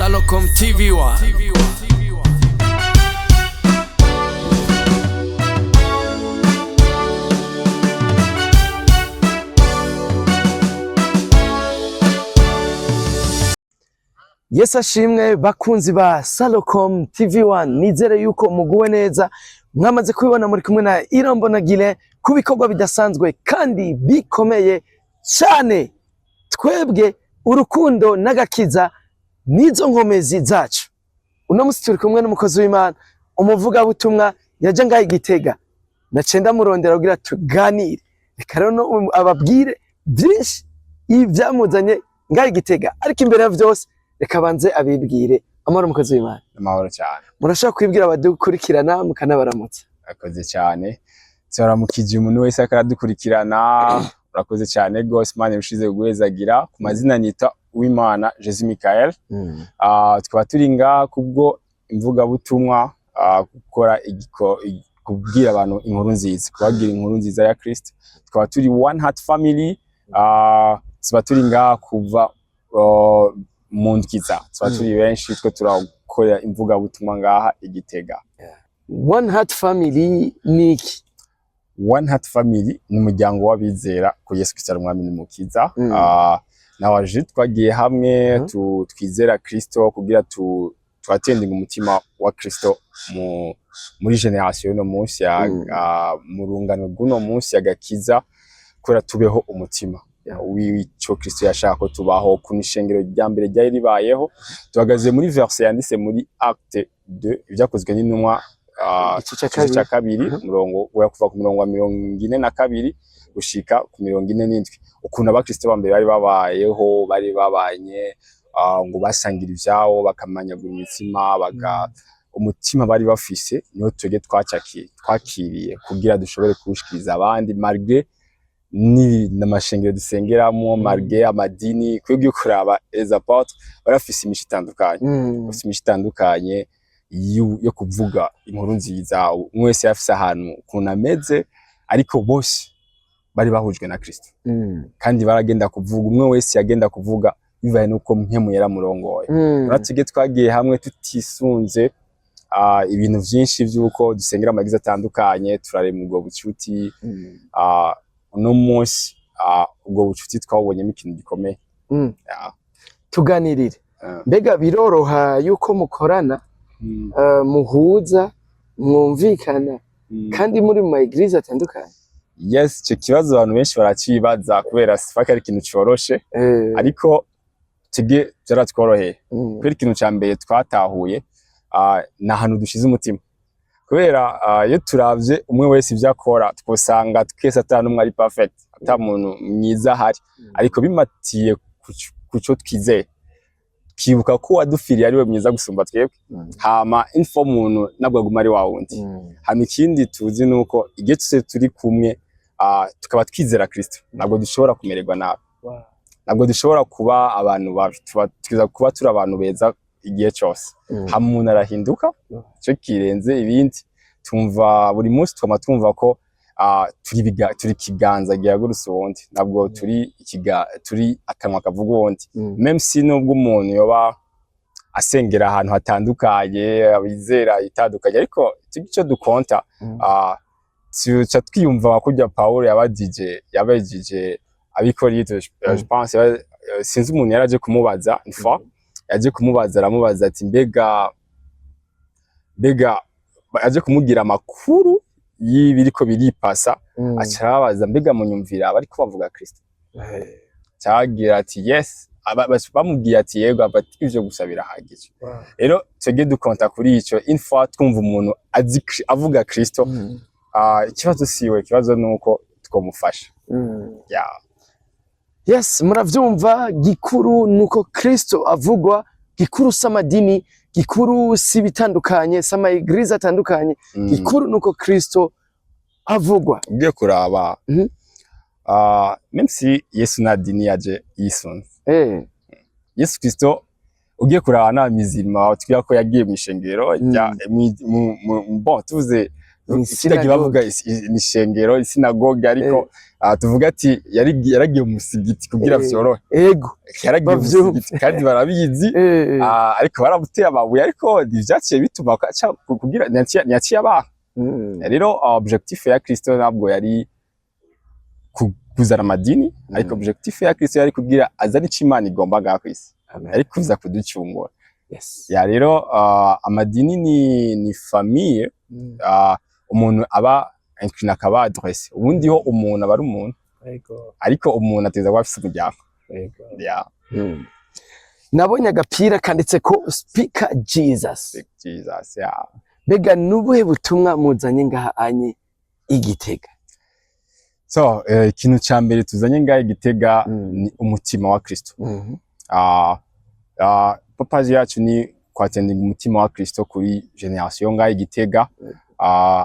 Salocom TV1. Yesu ashimwe, bakunzi ba Salocom TV1. Nizere yuko muguwe neza. Mwamaze kubibona, muri kumwe na Irombo na Gile ku bikorwa bidasanzwe kandi bikomeye cyane. Twebwe urukundo n'agakiza nizo nkomezi zacu. Uno musi turi kumwe n'umukozi w'Imana, umuvugabutumwa yaje ngaho igitega. Naciye ndamurondera kugira tuganire. Reka rero no ababwire byinshi ivyamuzanye ngaho igitega, ariko imbere ya vyose reka banze abibwire. Amahoro, umukozi w'Imana. Amahoro cyane. Murashobora kwibwira abadukurikirana mukanabaramutsa. Urakoze cyane. Turamukije umuntu wese akaradukurikirana. Urakoze cyane gose. Imana irushize guhezagira. Ku mazina nita Uwimana Jesus Michael. Tukaba turi ngaha kubwo imvugabutumwa, gukora kubwira abantu inkuru nziza, kubabwira inkuru nziza ya Kristo. Tukaba turi One Heart Family. Tuba turi ngaha kuva mu ndwiza, tuba turi benshi, twe turakora imvugabutumwa ngaha i Gitega. One Heart Family ni iki? One Heart Family ni umuryango w'abizera ko Yesu Kristo ari umwami n'umukiza. Nawaje twagiye hamwe twizera Kristo kugira twatendinga umutima wa Kristo muri generation y'uno munsi ya, mu rungano rw'uno munsi agakiza, kubera tubeho umutima w'ico Kristo yashaka ko tubaho. Ku ishengero rya mbere ryari ribayeho, tuhagaze muri verse yanditse muri Acte 2, ibyakozwe n'intumwa, Igice ca igice kabiri. ca kabiri, umurongo wa kuva ku murongo wa 42 gushika ku 47, ukuntu abakristo ba mbere bari babayeho, bari babanye, ngo basangira ivyabo, bakamanyagura imitsima, baga umutima bari bafise niwo twebwe twakiriye kugira dushobore kuwushikiriza abandi, malgré ni n'amashengero dusengeramo, malgré amadini. Kwebwe kuraba les apôtres bari bafise imico itandukanye, bafise imico itandukanye yo kuvuga inkuru nziza. Umwe wese yafise ahantu ukuntu ameze, ariko bose bari bahujwe na Kristo, kandi baragenda kuvuga, umwe wese yagenda kuvuga bivaye nuko mpemu yaramurongoye. Uratwebwe twagiye hamwe tutisunze ibintu vyinshi vy'uko dusengera amagize atandukanye, turarema ubwo bucuti. Uno munsi ubwo bucuti twabubonyemo ikintu gikomeye. Yeah. Tuganirire. Mbega biroroha yuko mukorana, muhuza, mwumvikana, kandi muri mu ma église atandukanye? Yes, ico kibazo abantu benshi baracibaza, kubera sifaka ari ikintu coroshe, ariko twebwe vyaratworoheye, kubera ikintu ca mbere twatahuye ni ahantu dushize umutima. Kubera iyo turavye umwe wese ivyo akora, twosanga twese ata n'umwe ari perfect, ata muntu mwiza ahari, ariko bimatiye kuco twizeye, twibuka ko uwadupfiriye ari we mwiza gusumba twebwe. Hama info muntu nabwo aguma ari wa wundi. Hama ikindi tuzi nuko igihe twese turi kumwe, tukaba twizera Kristo, ntabwo dushobora kumererwa nabi, ntabwo dushobora kuba abantu babi. Tuba twiza kuba turi abantu beza igihe cyose. Hama umuntu arahinduka, cyo kirenze ibindi. Tumva buri munsi, twama twumva ko turi ikiganza gihagurutse uwundi, ntabwo turi akanwa kavuga uwundi. Même si nubwo umuntu yoba asengera ahantu hatandukanye, abizera itandukanye, ariko icyo dukonta, tuca twiyumva kurya Pawulo yabajije abikorinto, je pense, sinzi umuntu yaraje kumubaza une fois, yaje kumubaza, aramubaza ati mbega aje kumubwira amakuru y'ibiriko biripasa, aca arababaza: "Mbega munyumvira bariko bavuga Kristo?" Cagira ati: "Yes." Bamubwiye ati: "Yego." Ati: "Ivyo gusa birahagije." Rero twebwe dukonta kuri ico. Une fois twumva umuntu azi avuga Kristo, ikibazo siwe, ikibazo nuko twomufasha. Yeah. Yes, muravyumva, gikuru nuko Kristo avugwa. Gikuru si amadini, gikuru si ibitandukanye, si ama église atandukanye. Gikuru nuko Kristo avugwa. Ugiye kuraba, même si Yesu nta dini yaje yisunze. Yesu Kristo, ugiye kuraba, nta mizima twiga ko yagiye mw'ishengero bon, tuvuze Ni Kitagiye bavuga ni ishengero, isinagoge, ariko tuvuga ati yaragiye mu musigiti kugira vyorohe. Yaragiye mu Bavyumve. musigiti kandi barabizi. Ariko baramuteye amabuye, ariko ntivyaciye bituma kugira ntiyaciye abaha. Rero objectif ya Kristo ntabwo yari kuzana amadini, ariko objectif ya Kristo yari kugira azane ico Imana igomba ngaha kw'isi. Amen. Yari kuza kuducungura. Ya rero amadini ni famille. Umuntu aba incliné, akaba adressé, ubundi ho umuntu aba ari umuntu, ariko umuntu ategerezwa kuba afise umuryango. Ya. Nabonye agapira kanditse ko "Speak Jesus". Jesus, ya. Mbega nubuhe butumwa muzanye ngaha anye igitega? So ikintu ca mbere tuzanye ngaha i Gitega ni umutima wa Kristo. Purpose yacu ni kwatendinga umutima wa Kristo kuri génération ngaha i Gitega.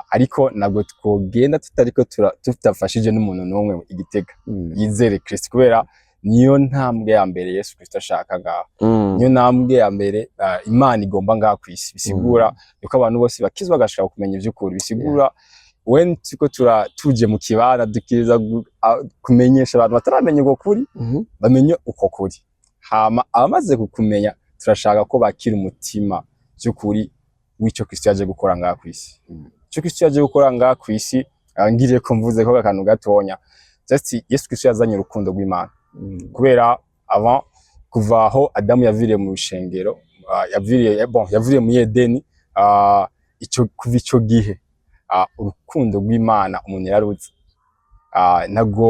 Ariko ntabwo twogenda tutariko tutafashije n'umuntu n'umwe i Gitega yizere Kristo, kubera niyo ntambwe ya mbere Yesu Kristo ashaka ngaha. Niyo ntambwe ya mbere Imana igomba ngaha kw'isi. Bisigura yuko abantu bose bakizwa bagashaka kumenya ivy'ukuri. Bisigura when turiko tuje mu kibanza, dukiza kumenyesha abantu bataramenya uko kuri, bamenye uko kuri. Hama abamaze kukumenya, turashaka ko bakira umutima by'ukuri w'ico Kristo yaje gukora ngaha kw'isi. Ico Kristo yaje gukora ngaha kw'isi, ngiriye ko mvuze ko akantu gatonya, just Yesu Kristo yazanye urukundo rw'Imana. Kubera avant, kuva aho Adamu yaviriye mu rushengero, yaviriye, bon, yaviriye muri Edeni, ico kuva ico gihe urukundo rw'Imana umuntu yaruzi. Ntabwo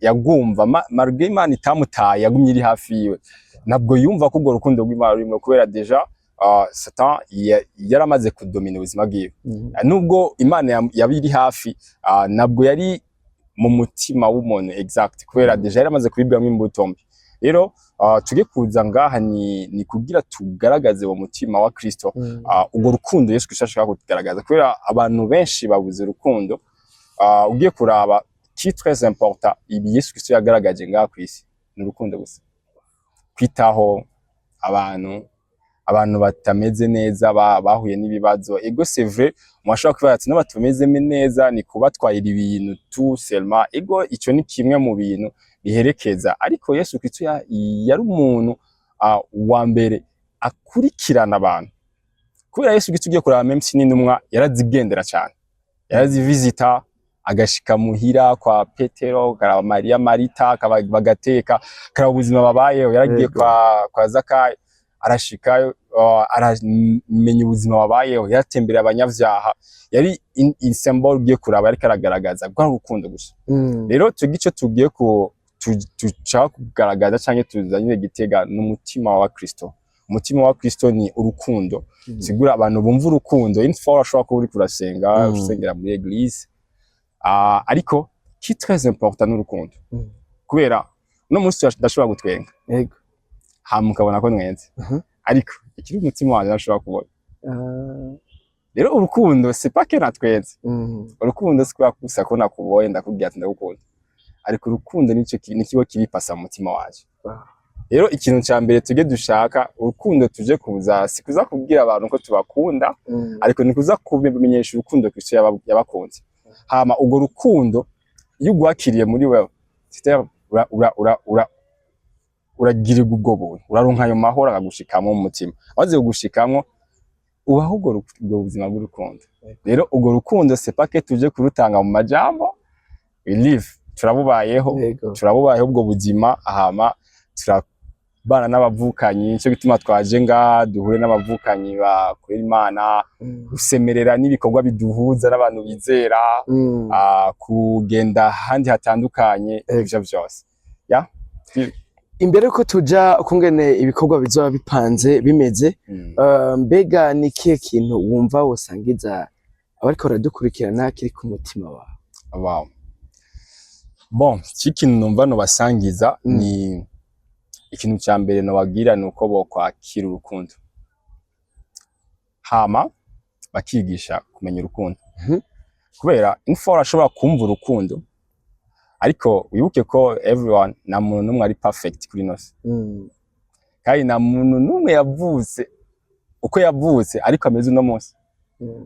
yagumva malgré Imana itamutaye, yagumye iri hafi yiwe, ntabwo yumva ko urwo rukundo rw'Imana rurimo, kubera déjà Satan yaramaze kudomina ubuzima bwiwe. Nubwo Imana yaba iri hafi, ntabwo yari mu mutima w'umuntu exact, kubera déjà yaramaze kubibwamo imbuto mbi. Rero tuge kuza ngaha ni kugira tugaragaze uwo mutima wa Kristo, urwo rukundo Yesu Kristo ashaka kutugaragaza, kubera abantu benshi babuze urukundo. Ugiye kuraba qui très important, ibi Yesu Kristo yagaragaje ngaha kw'isi ni urukundo gusa, kwitaho abantu batameze neza, bahuye n'ibibazo. Ego, c'est vrai, mwashobora kuvuga ati n'abatameze neza ni kubatwarira ibintu tout seulement. Ego, ico ni kimwe mu bintu biherekeza, ariko Yesu Kristo yari umuntu wa mbere akurikirana abantu, kubera Yesu Kristo, ugiye kuraba, même si n'intumwa yarazigendera cyane, yarazivizita, agashika muhira kwa Petero, akaraba Mariya, Marita, bagateka, akaraba ubuzima babayeho. Yaragiye kwa Zakayo, arashikayo, aramenya ubuzima babayeho, yaratembereye abanyavyaha. Yari in symbol, ugiye kuraba, ariko aragaragaza rwa rukundo gusa. Rero twebwe ico tugiye ku tushaka kugaragaza canke tuzanye Gitega n'umutima wa Kristo. Umutima wa Kristo ni urukundo. Sigura abantu bumva urukundo. Une fois urashobora kuba uriko urasenga, usengera muri église, ariko qui très important n'urukundo. Kubera uno munsi ndashobora gutwenga, hama ukabona ko nwenze, ariko ikiri umutima wanje ntashobora kubona. Rero urukundo, c'est pas que natwenze. Urukundo si kubera gusa ko nakubonye ndakubwira ati ndagukunda, ariko urukundo nico nikiba kiripasa mu mutima wanje. Rero ikintu ca mbere tujye dushaka urukundo, tuje kuza si kuza kubwira abantu ko tubakunda, ariko ni kuza kubamenyesha urukundo Kristo yabakunze. Hama urwo rukundo iyo ugwakiriye muri wewe, c'est-à-dire ura ura ura ura uragirirwa ubwo buntu, uraronka ayo mahoro akagushikamwo mu mutima. Amaze kugushikamwo, ubaho ubwo buzima bw'urukundo. Rero urwo rukundo, c'est pas que tuje kurutanga mu majambo, we live, turabubayeho. Turabubayeho ubwo buzima, hama turabana n'abavukanyi. Nico gituma twaje ngaha duhure n'abavukanyi bakorera Imana, gusemerera n'ibikorwa biduhuza n'abantu bizera, kugenda ahandi hatandukanye, ivyo vyose ya. Imbere yuko tuja ukungene ibikorwa bizoba bipanze bimeze, mbega ni ikihe kintu wumva wosangiza abariko baradukurikirana kiri ku mutima wawe? Wow. Bon, ikintu numva nobasangiza ni ikintu ca mbere nobabwira, ni uko bokwakira urukundo, hama bakigisha kumenya urukundo. Kubera une fois urashobora kumva urukundo, ariko wibuke ko everyone, nta muntu n'umwe ari perfect kuri ino si, kandi nta muntu n'umwe yavutse uko yavutse ariko ameze uno munsi.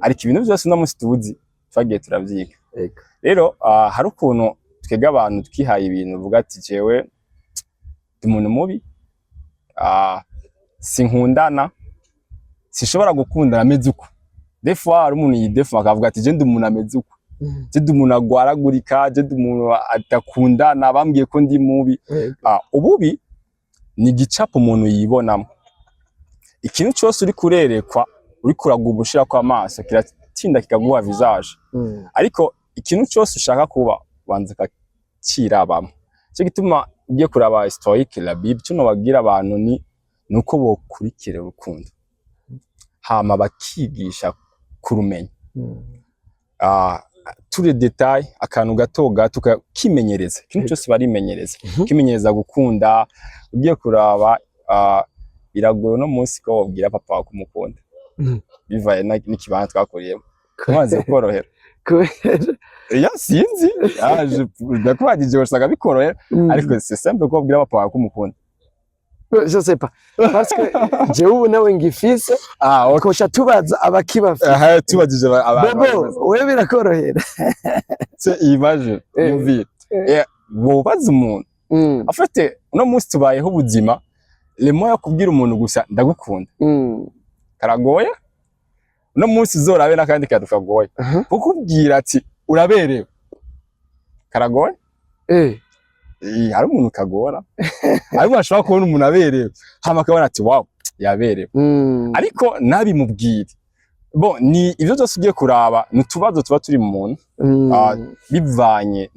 Ariko ibintu byose uno munsi tuzi, twagiye turavyiga. Rero hari ukuntu twebwe abantu twihaye ibintu, uvuga ati: "Jewe ndi umuntu mubi, sinkundana, sinshobora gukundana ameze uko." Des fois hari umuntu yidefa akavuga ati: "Je ndi umuntu ameze uko, je ndi umuntu agwaragurika, je ndi umuntu adakundana, bambwiye ko ndi mubi." Ububi ni igicapo umuntu yibonamo. Ikintu cyose uri kurerekwa, uri kuraguma ushirako amaso, kiratinda kikaguha visage. Ariko ikintu cyose ushaka kuba, banza ukakirabamo. Cyo gituma ugiye kuraba historique la Bible, cyo nobabwira abantu ni nuko bokurikira urukundo, hama bakigisha kurumenya. Tous les détails, akantu gato gato kimenyereza ikintu cyose, barimenyereza, kimenyereza gukunda. Ugiye kuraba, biragoye uno munsi ko wobwira papa wawe kumukunda, bivaye n'ikibanza twakuriyemo, tumaze kukorohera. Kubera? Ya, sinzi, ndakubagije, usanga bikorohera, ariko c'est simple ko wobwira papa wawe kumukunda. Je sais pas, parce que jewe ubu nawe ngifise. Ah, okay. Koca tubaza abakibafise. Aha tubagije abantu. Bobo, wewe birakorohera? C'est image, yumvire. Wobaza umuntu. En fait, uno munsi tubayeho ubuzima, le moyen yo kubwira umuntu gusa "ndagukunda" karagoye. Uno munsi uzorabe n'akandi kantu kagoye, kukubwira ati "uraberewe" karagoye. Hari umuntu kagora, hari umuntu ashobora kubona umuntu aberewe, hama akabona ati: "Wow, yaberewe," ariko ntabimubwire. Bon, ni ivyo byose ugiye kuraba, ni utubazo tuba turi mu muntu, bivanye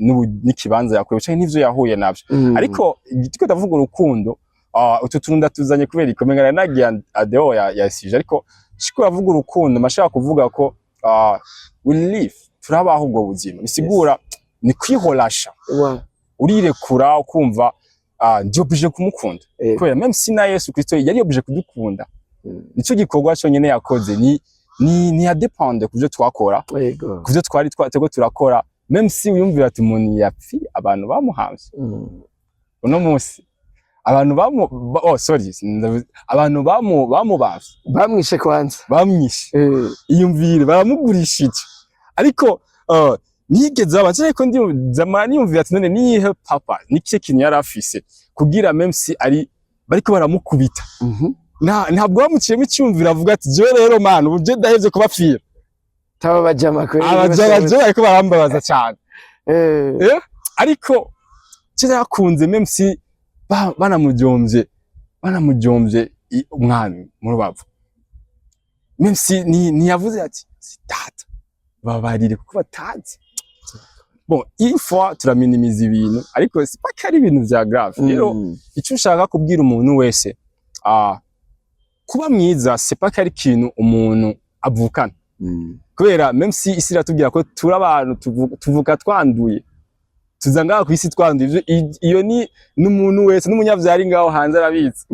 n'ikibanza yakuye canke n'ivyo yahuye navyo. Ariko turiko ndavuga urukundo, utu tuntu ndatuzanye kubera ikomengana nagiye adeo ya sujet. Ariko shiko uravuga urukundo, mashaka kuvuga ko we live, turabaho ubwo buzima, bisigura ni kwiholasha, urirekura ukumva ndi obligé kumukunda, kubera même si na Yesu Kristo yari obligé kudukunda. Nico gikorwa cyonyine yakoze ni ntiyadepende ku byo twakora, ku byo twari twatego turakora. Même si wiyumvira ati umuntu yapfi, abantu bamuhamvye, uno munsi abantu bamu oh sorry, abantu bamubavye. Bamwishe kwanza. Bamwishe. Iyumvire, baramugurishije, ariko nigeze aba ariko ndi zamara niyumvira ati: "None niyihe papa, nikihe kintu yari afise kugira même si ari bariko baramukubita, ntabwo bamuciyemo icyumviro avuga ati: 'Jewe rero man, ubu je ndahevye kubapfira.'" Taba bajama kweli. Abaja bariko barambabaza cyane. Ariko kera yakunze, même si banamujomvye umwami mu rubavu, même si ntiyavuze ati: "Si data, babarire kuko batazi." Bon, une fois turaminimiza ibintu, ariko c'est pas ko ari ibintu vya grave. Rero icyo ushaka kubwira umuntu wese, kuba mwiza c'est pas ko ari ikintu umuntu avukana, kubera même si isi iratubwira ko turi abantu tuvuka twanduye, tuza ngaha ku isi twanduye. Iyo ni n'umuntu wese n'umunyavyari ngaho hanze arabizi.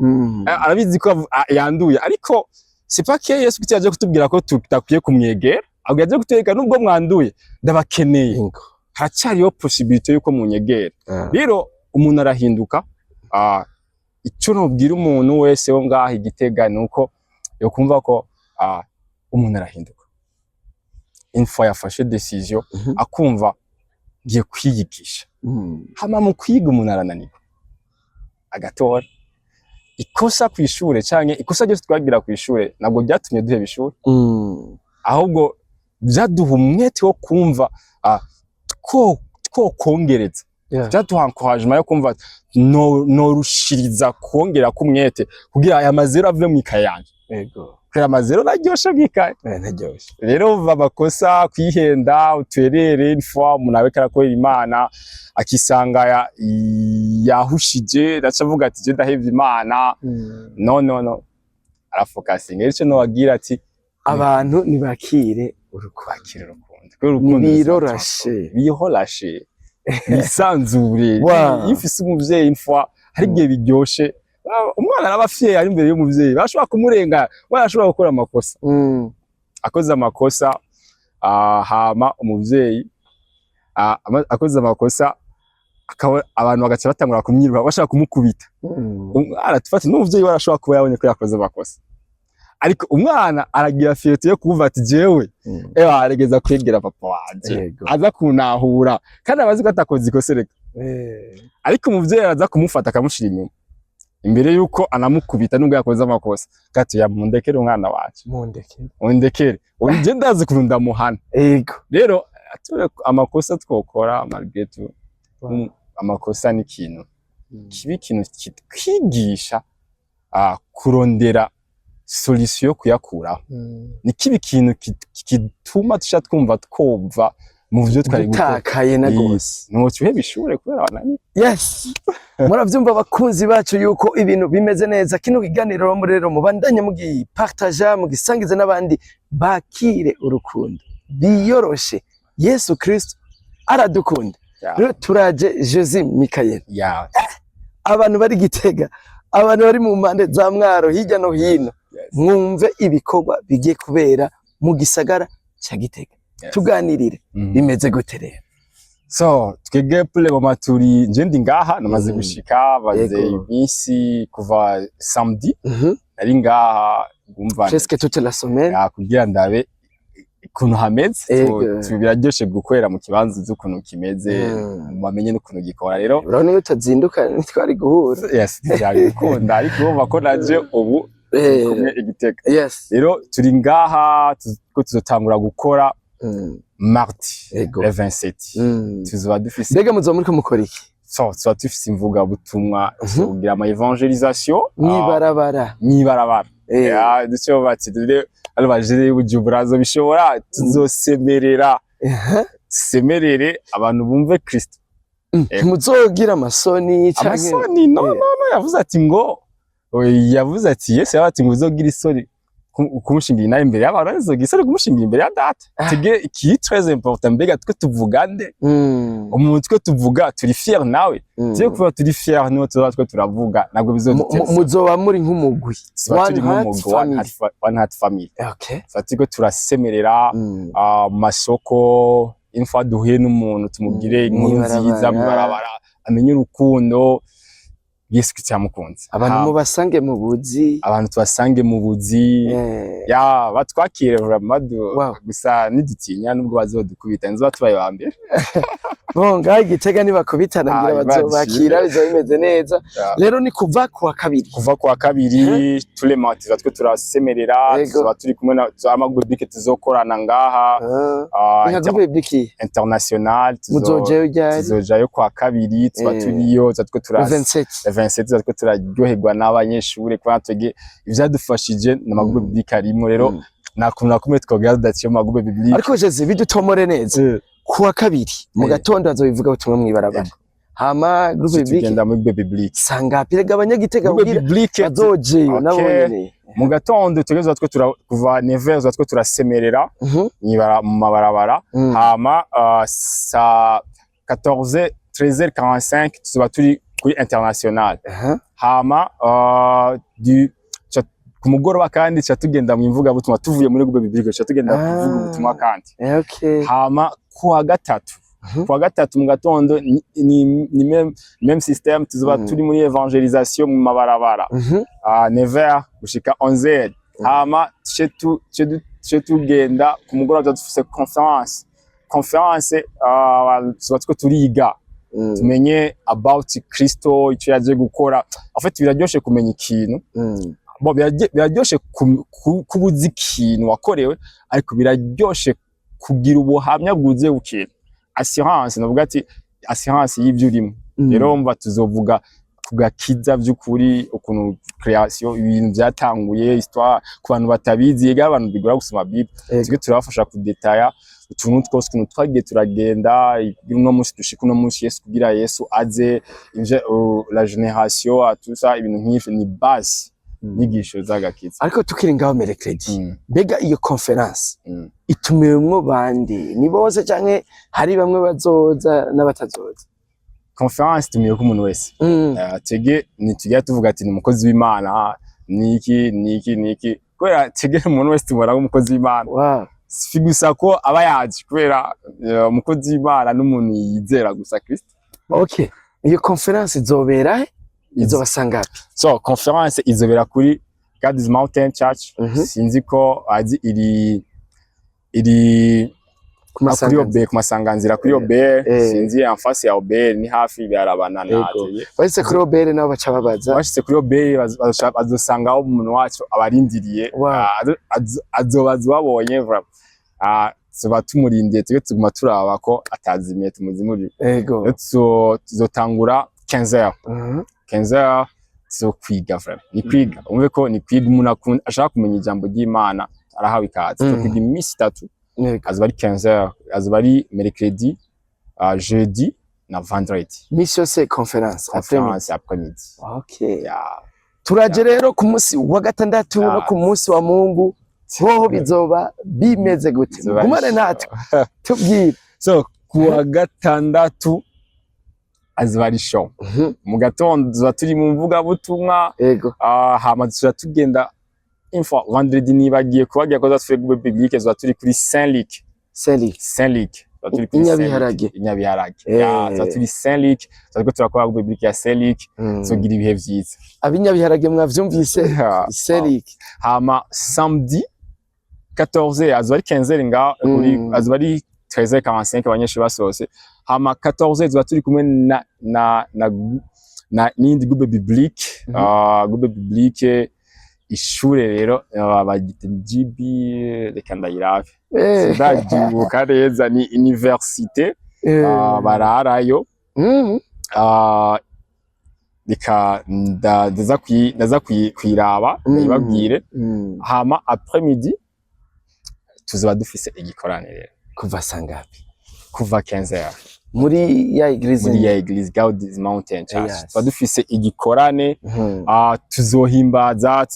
Arabizi ko yanduye, ariko c'est pas que Yesu Kristo yaje kutubwira ko tudakwiye kumwegera, ahubwo yaje kutwereka: "Nubwo mwanduye, ndabakeneye." Haracyariho possibilité yuko munyegera. Rero umuntu arahinduka. Icyo nobwira umuntu wese wo ngaha i Gitega ni uko yokumva ko umuntu arahinduka une fois yafashe décision, akumva ngiye kwiyigisha. Hama mu kwiga umuntu arananirwa, agatora ikosa kw'ishure, canke ikosa ryose twagira kw'ishure ntabwo ryatumye duheba ishure, ahubwo vyaduha umwete wo kumva twokongereza. Vyaduha encouragement yo kumva norushiriza kongera kumwete kugira aya mazero ave mw'ikaye yanje, kubera amazero naryoshe mw'ikaye. Ntaryoshe. Rero uva amakosa, kwihenda, uterere, une fois umuntu ariko arakorera Imana akisanga yahushije, ndaca avuga ati: "Je ndahevye Imana." No, no, no, arafokasinga. Ico nobagira ati Abantu ntibakire urukundo. Bakire urukundo, kubera urukundo Ntibirorashe. Bihorashe, bisanzure. Iyo ufise umuvyeyi, une fois hari igihe biryoshe. Umwana araba fier ari imbere y'umuvyeyi, bashobora kumurenga, umwana ashobora gukora amakosa. Akoze amakosa, hama umuvyeyi, akoze amakosa, akaba abantu bagaca batangura kumwiruka bashaka kumukubita. Umwana tufate n'umuvyeyi we arashobora kuba yabonye ko yakoze amakosa. Ariko umwana aragira fierté yo kuvuga ati: "Jewe ewa aregeza kwegera papa wanje aza kuntahura", kandi abazi ko atakoze ikosa reka. Ariko umuvyeyi araza kumufata, akamushira inyuma imbere yuko anamukubita, nubwo yakoze amakosa, gati ya: "Mundekere umwana wacu." Mundeke. "Undekere je, ndazi ukuntu ndamuhana." Rero amakosa twokora, malgré tout, amakosa ni ikintu kiba ikintu kitwigisha kurondera solution yo kuyakuraho. Ni kiba ikintu gituma tuca twumva twumva mu vyo twari gukora. Dutakaye na gose. Ntuca uheba ishure kubera wananiwe. Yes, muravyumva abakunzi bacu yuko ibintu bimeze neza. Kino kiganiro rero mubandanye mugipartaja, mugisangiza n'abandi, bakire urukundo, biyoroshe. Yesu Kristo aradukunda. Rero turaje, Jose Michael. Abantu bari Gitega, abantu bari mu mpande za Mwaro, hirya no hino, mwumve ibikorwa bigiye kubera mu gisagara ca Gitega. Tuganirire, bimeze gute rero? So twebwe pour le moment turi, nje ndi ngaha, namaze gushika, baze iminsi kuva samedi nari ngaha, umva. Presque toute la semaine. Ya, kugira ndabe ukuntu hameze. Biraryoshe gukorera mu kibanza uzi ukuntu kimeze, bamenye n'ukuntu gikora rero. Urabona iyo utazinduka ntitwari guhura. Yes, ntivyari gukunda, ariko urumva ko naje ubu kumwe i Gitega. Rero turi ngaha, ko tuzotangura gukora mardi le 27. Tuzoba dufise Mbega muzoba muriko mukora iki? So tuzoba dufise imvugabutumwa, tuzogira ama évangélisation Mwibarabara? Mwibarabara. Ya, duce bati rero alo bajere Bujumbura bishobora, tuzosemerera, semerere abantu bumve Kristo. Ntimuzogira amasoni canke? Amasoni? No. No, yavuze ati ngo, yavuze ati, Yesu yavuze ati ngo uzogira isoni kumushingira inaha imbere y'abantu, uzogira isoni kumushingira imbere ya Data. Tege qui est très important, mbega twe tuvuga nde? Umuntu twe tuvuga, turi fier nawe? Tuye kuba turi fier niwo tuba twe turavuga, ntabwo bizoduteza. Muzoba muri nk'umugwi? Tuba One turi Heart nk'umugwi, one Family. heart one heart family. Tuba turiko turasemerera mu masoko, une fois duhuye n'umuntu tumubwire inkuru Mw'ibarabara. nziza mw'ibarabara, amenye urukundo Yesu Kristo yamukunze. Abantu mubasange mu buzi. Abantu tubasange mu buzi. Ya, batwakire vraiment. Gusa nidutinya, nubwo bazodukubita, nzoba tubaye ba mbere. Bon, ngaha i Gitega nibakubitana ngira Ah, bazobakira, bizoba bimeze neza. Rero ni kuva kuwa kabiri? Kuva kuwa kabiri, tous les matins twe turasemerera. Tuzoba turi kumwe na ama groupe tuzokorana ngaha. Nka groupe biblique? International. Muzojayo ryari? Tuzojayo kwa kabiri, tuba turiyo, tuba twe Le tura 27? Le 27 tuba twe turaryoherwa n'abanyeshure, kubera twebwe ivyadufashije ni ama groupe biblique arimwo. Rero nta kuntu na kumwe twogira tudaciye mu ma groupe biblique. Ariko Jose, bidutomore neza, kuwa kabiri mu gatondo hazobivuga ubutumwa mw'ibarabara, hama groupe biblique? Tugenda muri groupe biblique. Sangapi rega abanyagitega Groupe kugira biblique bazojeyo nabo nyene? Mu gatondo tugeze twe tura kuva 9h twe turasemerera mu mabarabara. Hama sa 14 13h45 tuzoba turi kuri international. Hama ku mugoroba kandi tuca tugenda mu imvugabutumwa, tuvuye muri groupe biblique tuca tugenda kuvuga ubutumwa kandi. Hama kuwa gatatu, kuwa gatatu mu gatondo ni même système, tuzoba turi muri évangélisation mu mabarabara à 9h gushika 11h. Hama tuce tugenda ku mugoroba, tuba dufise conférence, tuba turiko turiga tumenye about Kristo, icyo yaje gukora. En fait, biraryoshe kumenya ikintu. Bon, biraryoshe kuba uzi ikintu wakorewe, ariko biraryoshe kugira ubuhamya bwuzuye ku kintu, assurance, navuga ati assurance y'ibyo urimo. Rero mva tuzovuga ku gakiza by'ukuri, ukuntu création, ibintu byatanguye, histoire ku bantu batabizi. Yega abantu bigora gusoma Bible, tujye turabafasha kudetaya utuntu twose, ukuntu twagiye turagenda kugira uno munsi dushika uno munsi, Yesu, kugira Yesu aze ivyo, la génération, tout ça, ibintu nk'ivyo ni base, nyigisho z'agakiza. Ariko tukiri ngaho mercredi, mbega iyo conférence itumiwemwo bande? Ni bose canke hari bamwe bazoza n'abatazoza? Conférence itumiwe ko umuntu wese. Tege ntitujya tuvuga ati ni umukozi w'Imana, niki niki niki, kubera tege umuntu wese tubona nk'umukozi w'Imana. Si gusa ko aba yaje kubera umukozi w'Imana n'umuntu yizera gusa Kristo. Okay, iyo conférence izobera he? Izobasanga ngapi? So conférence izobera kuri God's Mountain Church. Sinzi ko azi iri Ku kuri Masanganzira. OBR, ku Masanganzira, kuri OBR. Sinzi, en face ya OBR, ni hafi, biarabana na atelier. Bahise kuri OBR nabo baca babaza. Bashitse kuri OBR bazosangaho umuntu wacu abarindiriye. Ah, azobaza ubabonye vraiment. Ah, tuba tumurindiye, tujye tuguma turaba ko atazimiye, tumuzimurire. Rero tuzotangura 15h. 15h tuzokwiga, vraiment ni kwiga, umve ko ni kwiga. Umuntu ashaka kumenya ijambo ry'Imana arahawe ikaze. Tuzokwiga iminsi 3. Azoba ari 15h, azoba ari mercredi, jeudi na vendredi. Misi yose conférence après-midi. Conférence après-midi. Yeah. Turaje rero ku munsi wa gatandatu no ku munsi wa Mungu, hoho bizoba bimeze gute? Bizoba Gumane ari natwe, tubwire. So kuwa gatandatu azoba ari show. Mu gatondo tuzoba turi mu mvugabutumwa. Hama tuzoba tugenda info vendredi, nibagiye kubabwira ko tuzoba turi groupe biblique, tuzoba turi kuri Saint Luc. Saint Luc. Saint Luc, tuzoba turi kuri Inyabiharage. Saint Luc, Inyabiharage. Ya, tuzoba turi Saint Luc, tuzoba turakora groupe biblique ya Saint Luc. Tuzogira ibihe vyiza. Ab'Inyabiharage mwavyumvise, Saint Luc. Hama samedi 14, azoba ari 15 ngaho kuri azoba ari 13h45 abanyeshuri basohotse. Hama 14 tuzoba turi kumwe na n'iyindi groupe biblique. Groupe biblique, ishure rero bagita GB, reka ndayirabe. Sindavyibuka neza, ni université. Bararayo. Reka ndaza kuyiraba ndayibabwire. Hama après midi tuzoba dufise igikorane rero. Kuva sangapi? Kuva 15h. Muri ya église? Muri ya église God's Mountain Church. Tuba dufise igikorane. Tuzohimbaza,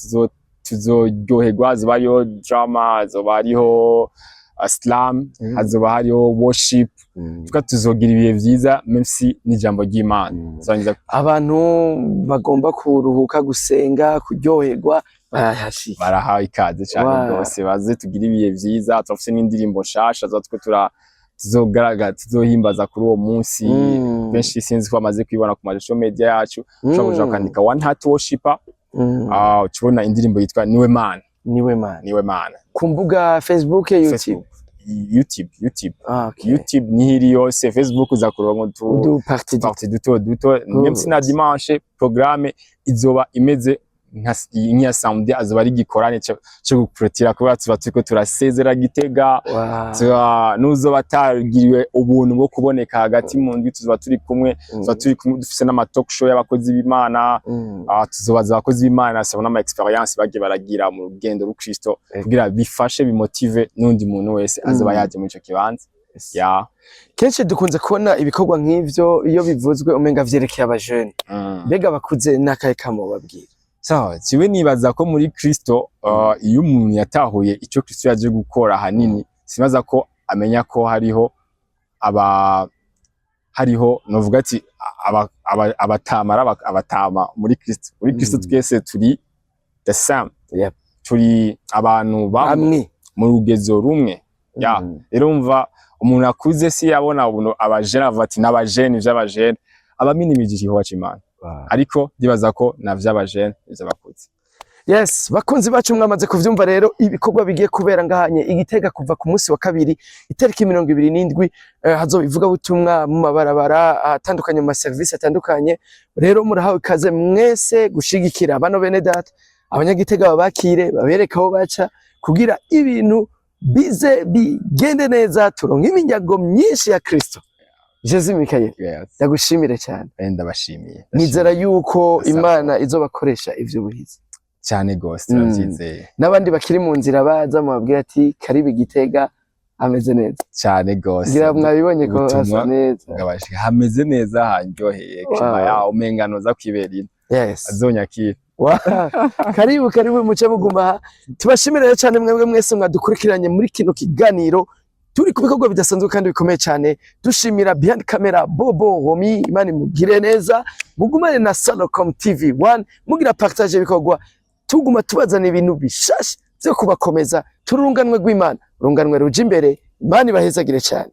tuzoryoherwa, hazoba hariho drama, hazoba hariho slam, hazoba hariho worship. Tuka tuzogira ibihe vyiza, même si n'ijambo ry'Imana. Tuzorangiza. Abantu bagomba kuruhuka, gusenga, kuryoherwa, barahashika. Barahawe ikaze cane rwose, baze tugire ibihe vyiza. Turafise n'indirimbo nshasha tuzoba turiko tuzogaragaza, tuzohimbaza kuri uwo munsi. Benshi sinzi ko bamaze kuyibona ku ma social media yacu. Ushobora kuja ukandika One Heart Worshipper, ucubona indirimbo yitwa Niwe Mana. Niwe Mana. Niwe Mana. Ku mbuga Facebook, YouTube? Facebook, YouTube, YouTube. Ah, okay. YouTube niho iri yose. Facebook uza kuronka utu udu partie duto. Partie duto duto. Même si na dimanche programme izoba imeze nk'iya samedi, azoba ari igikorane co gukurutira, kubera tuba turiko turasezera Gitega. Tuba nuzoba atagiriwe ubuntu bwo kuboneka hagati mu ndwi, tuzoba turi kumwe. Tuzoba turi kumwe, dufise n'ama talk show y'abakozi b'Imana. Tuzobaza abakozi b'Imana sabo n'ama expérience bagiye baragira mu rugendo rw'Ukristo, kugira bifashe, bimotive n'undi muntu wese azoba yaje muri ico kibanza, ya. Kenshi dukunze kubona ibikorwa nk'ivyo, iyo bivuzwe umenga vyerekeye abajene. Mbega abakuze n'akahe kamo babwira? Sawa, jewe nibaza ko muri Kristo, iyo umuntu yatahuye ico Kristo yaje gukora ahanini, sinibaza ko amenya ko hariho aba hariho novuga ati abatama ari abatama muri Kristo. Muri Kristo twese turi the same. Turi abantu bamwe Bamwe. mu rugezo rumwe, ya. Rero umva, umuntu akuze si yabona ubu abajene, avuga ati n'abajene, ivy'abajene, abaminimije igikorwa c'Imana. Ariko ndibaza ko na vy'abajene ivy'abakuze. Yes, bakunzi bacu, mwamaze kuvyumva rero ibikorwa bigiye kubera ngahanye Igitega kuva ku munsi wa kabiri itariki 27. Hazoba ivugabutumwa mu mabarabara atandukanye, mu maserivisi atandukanye. Rero murahawe ikaze mwese gushigikira bano bene data. Abanyagitega babakire, babereke aho baca kugira ibintu bize bigende neza, turonke iminyago myinshi ya Kristo. Jesus Michael, ndagushimire cyane. Ndabashimiye. Nizera yuko Ndasaba. Imana izobakoresha ivy'ubuhizi. Cyane gose, turavyizeye. N'abandi bakiri mu nzira baza, mubabwira ati karibu Igitega, ameze neza. Cyane gose. Ngira mwabibonye ko Ubutumwa hasa neza. bwabashika, hameze neza, hanryoheye. Klima yaho umenga noza kwibera ino. Azonyakira. Wow. Karibu, karibu, muce muguma aha. Tubashimire rero cyane mwebwe mwese mwadukurikiranye muri kino kiganiro turi ku bikorwa bidasanzwe kandi bikomeye cyane. Dushimira behind camera Bobo Homi, Imana imugire neza. Mugumane na Salocom TV 1, mugira partage ibikorwa, tuguma tubazana ibintu bishasha byo kubakomeza. Turunganwe rw'Imana, urunganwe ruja imbere. Imana ibahezagire cyane.